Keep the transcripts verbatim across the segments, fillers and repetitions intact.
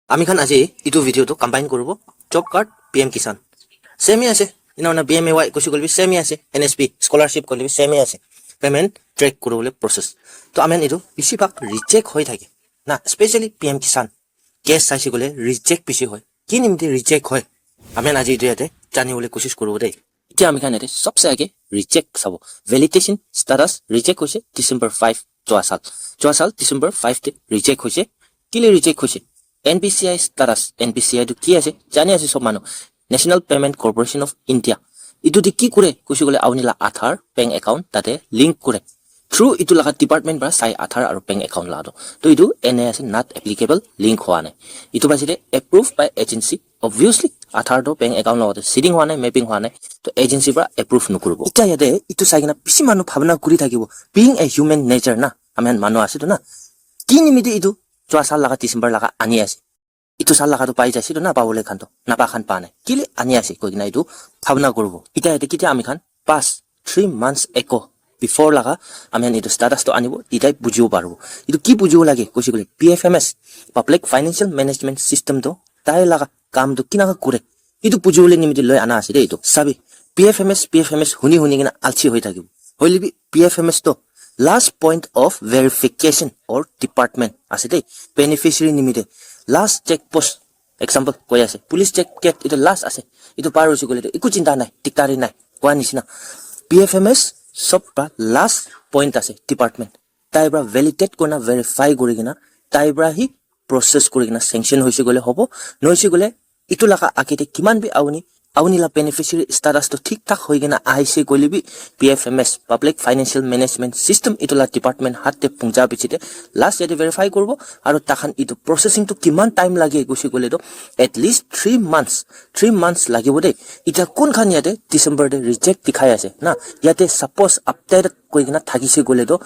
Ami khan aji itu video tu combine kuribo, job card, P M Kisan. Same hi ase. Ina na B M A Y kusi kole bi same hi ase. N S P scholarship kole bi same hi ase. Payment track kuribole process. To ami khan itu bisi bhag reject hoi thake. Na, especially P M Kisan. Case saisi kole reject bisi hoi. Ki nimite reject hoi? Ami khan aji itu yate jani bole kosis kuribo de. Etia ami khan yate sobse age reject sabo. Validation status reject hoise December five, jua sal. Jua sal December five te reject hoise. Kile reject hoise? N P C I status, N P C I tu ki ase? Jani ase sob manu. National Payment Corporation of India. Itu di ki kure? Kusi kole auni la Aadhaar bank account tate link kure. Through itu laga department para sai Aadhaar aru bank account la to. To itu N A ase, not applicable, link hua nai. Itu basi de approved by agency. Obviously, Aadhaar to bank account logote sitting hua nai, mapping hua nai. To agency para approve nukuribo. Etia yate itu sai kena bisi manu bhabna kuri thakibo. Being a human nature na, ami khan manu ase to na. Ki nimite itu jua sal laga December laga ani ase. Itu sal laga to pai jaise to na pabole khan to. Napa khan pa nai. Kile ani ase koi kena itu bhabna kuribo. Etia yate ketia ami khan pas three months ago before laga ami khan itu status to anibo, titai bujibo paribo. Itu ki bujibo lage kusi kole P F M S, Public Financial Management System to tai laga kam to kinaka kure. Itu bujibole nimite loi ana ase de itu. Sabi, P F M S, P F M S huni huni kena alchi hoi thakibo. Hoile bi P F M S to last point of verification or department ase de. Beneficiary nimite last check post, example koi ase, police check gate itu last ase. Itu par hoise kole to eku chinta nai, diktari nai. Koa nisina P F M S sob pra last point ase department. Tai pra validate kurina verify kuri kena tai pra hi process kuri kena sanction hoise kole hobo. Nohoise kole itu laga age te kiman bi auni, auni la beneficiary status to thik thak hoi kena ahise kole bi P F M S, Public Financial Management System, itu la department hat te punja piche te last yate verify kuribo aru takhan itu processing to kiman time lage kusi kole to at least three months, three months lagibo de. Ita kun khan yate December te reject dikhai ase na, yate suppose updated koi kena thakise kole to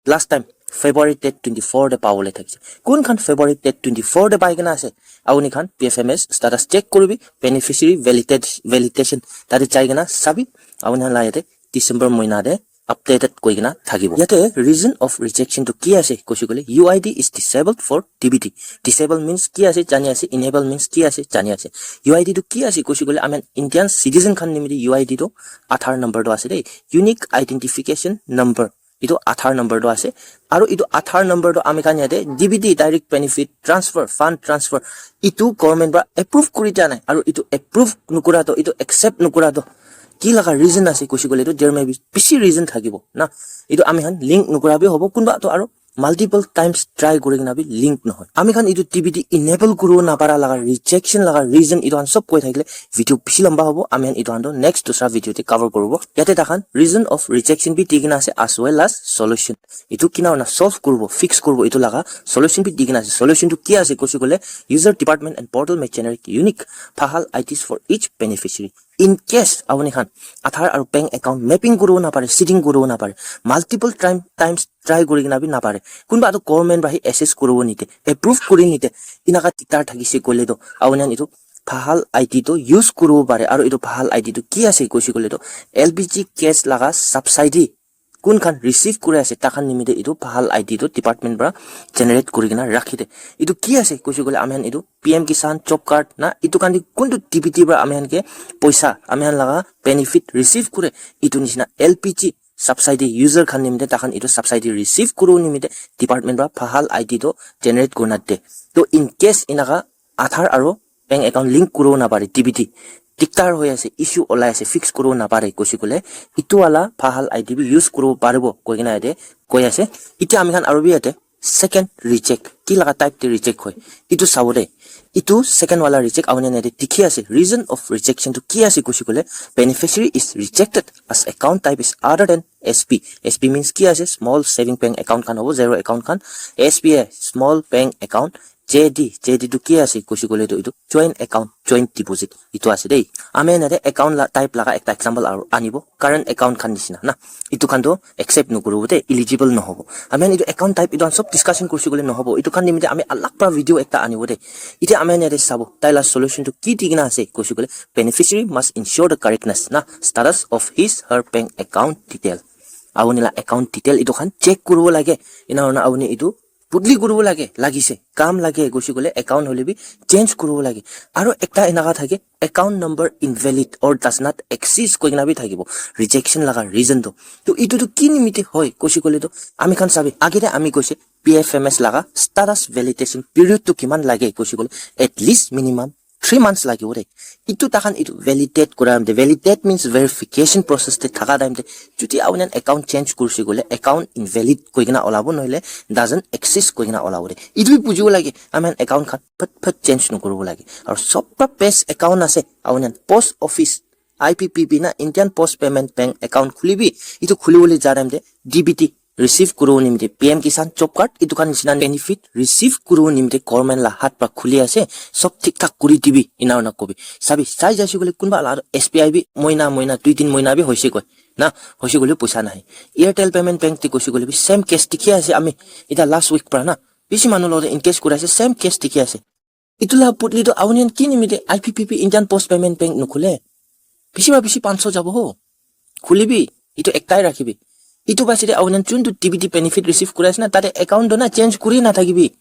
last time February date twenty four te pabole thakise. Kun khan February date twenty four te pai kena ase, auni khan P F M S status check kuribi, beneficiary validate, validation tate jai kena sabi, auni khan la yate December moina te updated koi kena thakibo. Yate reason of rejection to ki ase kusi kole U I D is disabled for D B T. Disable means ki ase jani ase, enable means ki ase jani ase. U I D to ki ase kusi kole ami Indian citizen khan nimite U I D to Aadhaar number to ase de, unique identification number. Itu Aadhaar number to ase. Aru itu Aadhaar number to ami khan yate D B T, direct benefit transfer, fund transfer, itu government pra approve kuri dia nai. Aru itu approve nukura to, itu accept nukura to ki laga reason ase kusi kole to there may be bishi reason thakibo na. Itu ami khan link nukura bi hobo, kunba to aru multiple times try kuri kena bi link nohoi. Ami khan itu D B T enable kuribo napara laga, rejection laga reason itu khan sob koi thakile video bishi lamba hobo. Ami khan itu khan to next dusra video te cover kuribo. Yate takhan reason of rejection bi di kena ase as well as solution. Itu kina hona solve kuribo, fix kuribo itu laga solution bi di kena ase. Solution to ki ase kusi kole user department and portal may generate unique PAHAL I Ds for each beneficiary. In case auni khan Aadhaar aru bank account mapping kuribo napare, sitting kuribo napare, multiple time, times try kuri kena bi napare, kunba to government pra hi assess kuribo nite, approve kuri nite, inaka diktar thakise kole to auni khan itu PAHAL I D to use kuribo pare. Aru itu PAHAL I D to ki ase kusi kole to L P G gas laga subsidy kun khan receive kuri ase, takhan nimite itu PAHAL I D to department pra generate kuri kena rakhi de. Itu ki ase kusi kole ami khan itu P M Kisan, job card na, itu khan di kuntu D B T pra ami khan ke poisa, ami khan laga benefit receive kure, itu nisina L P G subsidy user khan nimite takhan itu subsidy receive kuribo nimite department pra PAHAL I D to generate kurina de. To in case inaka Aadhaar aru bank account link kuribo napare, D B T diktar hoi ase, issue olai ase, fix kuribo napare kusi kole itu wala PAHAL I D bi use kuribo paribo koi kena yate koi ase. Itya ami khan aru bi yate second reject, ki laga type te reject hoi, itu sabo de. Itu second wala reject auni khan yate dikhi ase. Reason of rejection to ki ase kusi kole, beneficiary is rejected as account type is other than S B. S B means ki ase? Small saving bank account khan hobo, zero account khan. S B A, small bank account. J D, J D tu ki ase kusi kole to itu joint account, joint deposit itu ase dei. Ami khan yate account la type laga ekta example aru anibo, current account khan nisina na. Itu khan to accept nukuribo de, eligible nohobo. Ami khan itu account type itu khan sob discussion kurisi kole nohobo. Itu khan nimite ami alag pra video ekta anibo de. Itya ami khan yate sabo, tai la solution to ki di kena ase kusi kole, beneficiary must ensure the correctness na, status of his her bank account detail. Auni la account detail itu khan check kuribo lage. Ina hona auni itu Budli kuribo lage, lagise, kam lage, koise koile account hoile bi change kuribo lage. Aro ekta enaka thake, account number invalid or does not exist koikena bi thakibo, rejection laga reason to. To itu to ki nimite hoi koise koile to, ami khan sabi, agete ami koise P F M S laga status validation period to kiman lage koise koile, at least minimum three months lagibo de. Itu takhan itu validate kura time te, validate means verification process te thaka time te, jodi apuni khan account change kurse koile, account invalid koikena olabo, nohole doesn't exist koikena olabo de. Itu bi bujibo lage, ami khan account khan phat phat change nokuribo lage. Aru sob pra best account ase, apuni khan post office, I P P B na, Indian Post Payment Bank account khulibi, itu khulibole ja time te D B T receive kuribo nimite P M Kisan job card, itu khan nisina benefit receive kuribo nimite government la hat pra khuli ase, sob thik thak kuri dibi, ena ena kobi. Sabi, sai jaise koile kunba la S B I bi moina moina, dui tin moina bi hoise koi. Na, hoise koile poisa nahe. Airtel Payment Bank te koise koile bi same case dikhi ase ami, ita last week pra na, bishi manu logote engage kuri ase, same case dikhi ase. Itu la budli to apuni khan ki nimite I P P B, Indian Post Payment Bank nukhule? Bishi ba bishi panch sho jabo ho. Khulibi, itu ektai rakhibi. Itu basite apuni khan juntu D B T benefit receive kuri ase na, tate account to na change kuri na thakibi.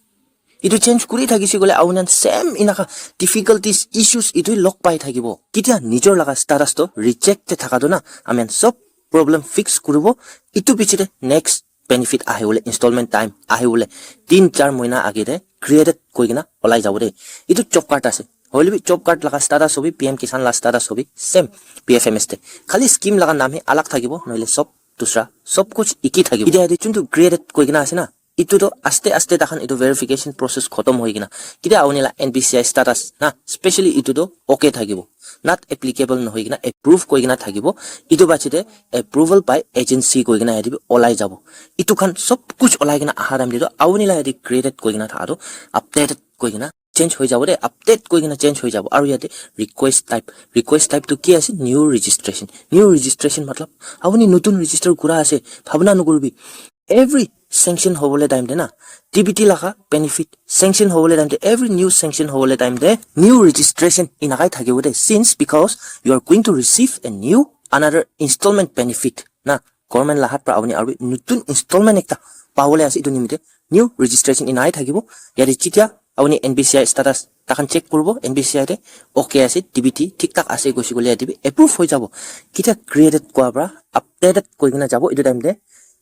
Itu change kuri thakise koile apuni khan same inaka difficulties, issues itu log pai thakibo. Ketia nijor laga status to reject te thaka to na, ami khan sob problem fix kuribo. Itu pichete next benefit ahibole, installment time ahibole tin char moina agete created koikena olai jabo de. Itu job card ase. Hoile bi job card laga status hobi, P M Kisan la status hobi, same P F M S te. Khali scheme laga naam hi alag thakibo, nohole sob dusra, sob kuch iki thakibo. Itya yate juntu created koikena ase na, itu to aste aste takhan itu verification process khotom hoikena, ketia apuni la N P C I status na, specially itu to okay thakibo, not applicable nohoikena approve koikena thakibo. Itu bachite approval by agency koikena yate bi olai jabo. Itu khan sob kuch olai kena aha time te to apuni la yate created koikena thaka to updated koikena change hoi jabo de, update koikena change hoi jabo. Aru yate request type, request type to ki ase? New registration. New registration matlab apuni notun register kura ase, bhabna nokuribi. Every sanction hobole time te na, D B T laga benefit sanction hobole time te, every new sanction hobole time te, new registration inakai thakibo de. Since, because you are going to receive a new, another installment benefit na, government lahat pra apuni aru notun installment ekta pabole ase, itu nimite new registration inai thakibo. Yate jetia apuni N P C I status takhan check kuribo, N P C I te okay ase, D B T thik thak ase koise koile yate bi approve hoi jabo. Ketia created kua pra updated koikena jabo, itu time te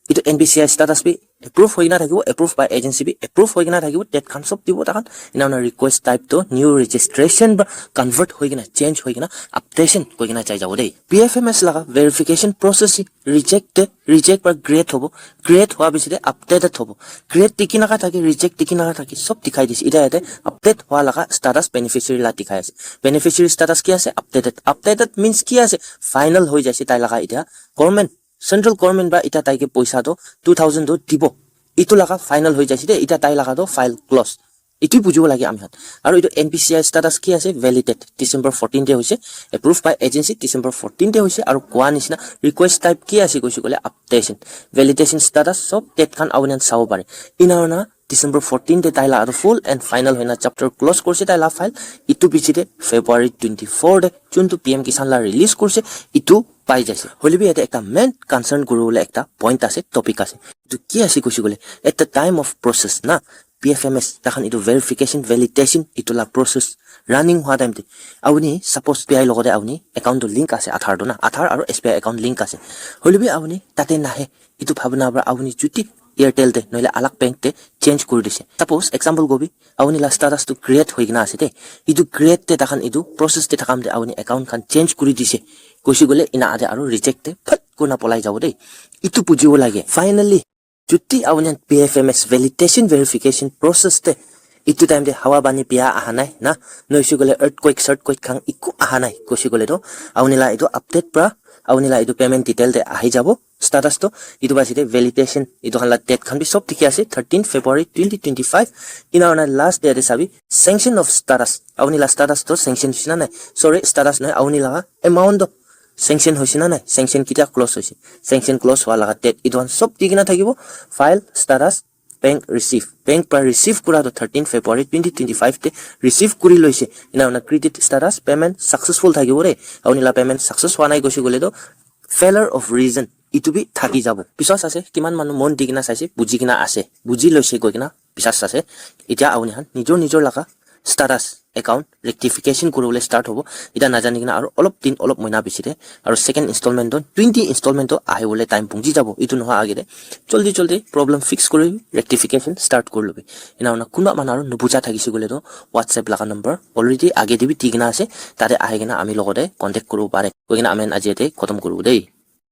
itu N P C I status bi approve hoikena thakibo, approve by agency bi approve hoikena thakibo, date khan sob dibo takhan. Ena ena request type to new registration pra convert hoikena, change hoikena updation koikena jai jabo de. P F M S laga verification process hi reject te, reject pra create hobo, create hoa pichete updated hobo. Create dikhi naka thake, reject dikhi naka thake, sob dikhai dise. Itya yate update hoa laga status beneficiary la dikhai ase. Beneficiary status ki ase? Updated. Updated means ki ase? Final hoi jaise tai laga itya. Government, central government pra itya taike poisa to two thousand to dibo. Itu laga final hoi jaise de, itya tai laga to file close. Itu bujibo lage ami khan. Aru itu N P C I status ki ase? Validate. December fourteen te hoise. Approved by agency December fourteen te hoise. Aru koa nishina request type ki ase koise koile updation. Validation status sob date khan apuni khan sabo pare. Ena hoina December fourteen te tai la aru full and final hoina chapter close kurse tai la file. Itu pichete February twenty-four te juntu P M Kisan la release kurse, itu pai jaise. Hoile bi yate ekta main concern kuribole ekta point ase, topic ase. Itu ki ase koise koile, at the time of process na, P F M S, takhan itu verification, validation, itu la process running hua time te, apuni suppose S B I logote apuni account to link ase, Aadhaar to na, Aadhaar aru S B I account link ase. Hoile bi apuni tate nahe, itu bhabna pra apuni jodi Airtel te nohole alag bank te change kuri dise. Suppose example kobi, apuni la status to create hoikena ase de. Itu create te takhan itu process te thakam te apuni account khan change kuri dise. Koise koile ena ate aru reject te phat kurna polai jabo de. Itu bujibo lage. Finally, jodi apuni P F M S validation verification process te itu time te hawa pani bia aha nai na, noise koile earthquake, earthquake khan eku aha nai koise koile to, apuni la itu update pra apuni la itu payment detail te ahi jabo. Status to itu ba side validation itu khan la date khan bi sob dikhi ase, thirteen February twenty twenty-five. Ena hoina last day te sabi, sanction of status, apuni la status to sanction hoise na nai, sorry, status nai, apuni laga amount to sanction hoise na nai, sanction ketia close hoise, sanction close hua laga date, itu khan sob di kena thakibo. File status, bank receive, bank pra receive kura to thirteen February twenty twenty-five te receive kuri loise. Ena hoina credit status, payment successful thakibo re. Apuni la payment success hua nai koise koile to failure of reason, etu bi thaki jabo. Biswas ase, kiman manu mon di kena saise, buji kena ase, buji loise koi kena biswas ase. Etia apuni khan nijor nijor laga status account rectification kuribole start hobo. Etia najani kena aro olop din, olop moina pichete aro second installment toh twenty installment toh ahibole time pungji jabo. Etu noha agete joldi joldi problem fix kuri rectification start kuri lobi. Ena hoina kunba manu aro nubuja thakise koile toh WhatsApp laga number already agete bi di kena ase, tate ahi kena ami logote contact kuribo pare. Koi kena ami khan aji yate khotom kuribo dei.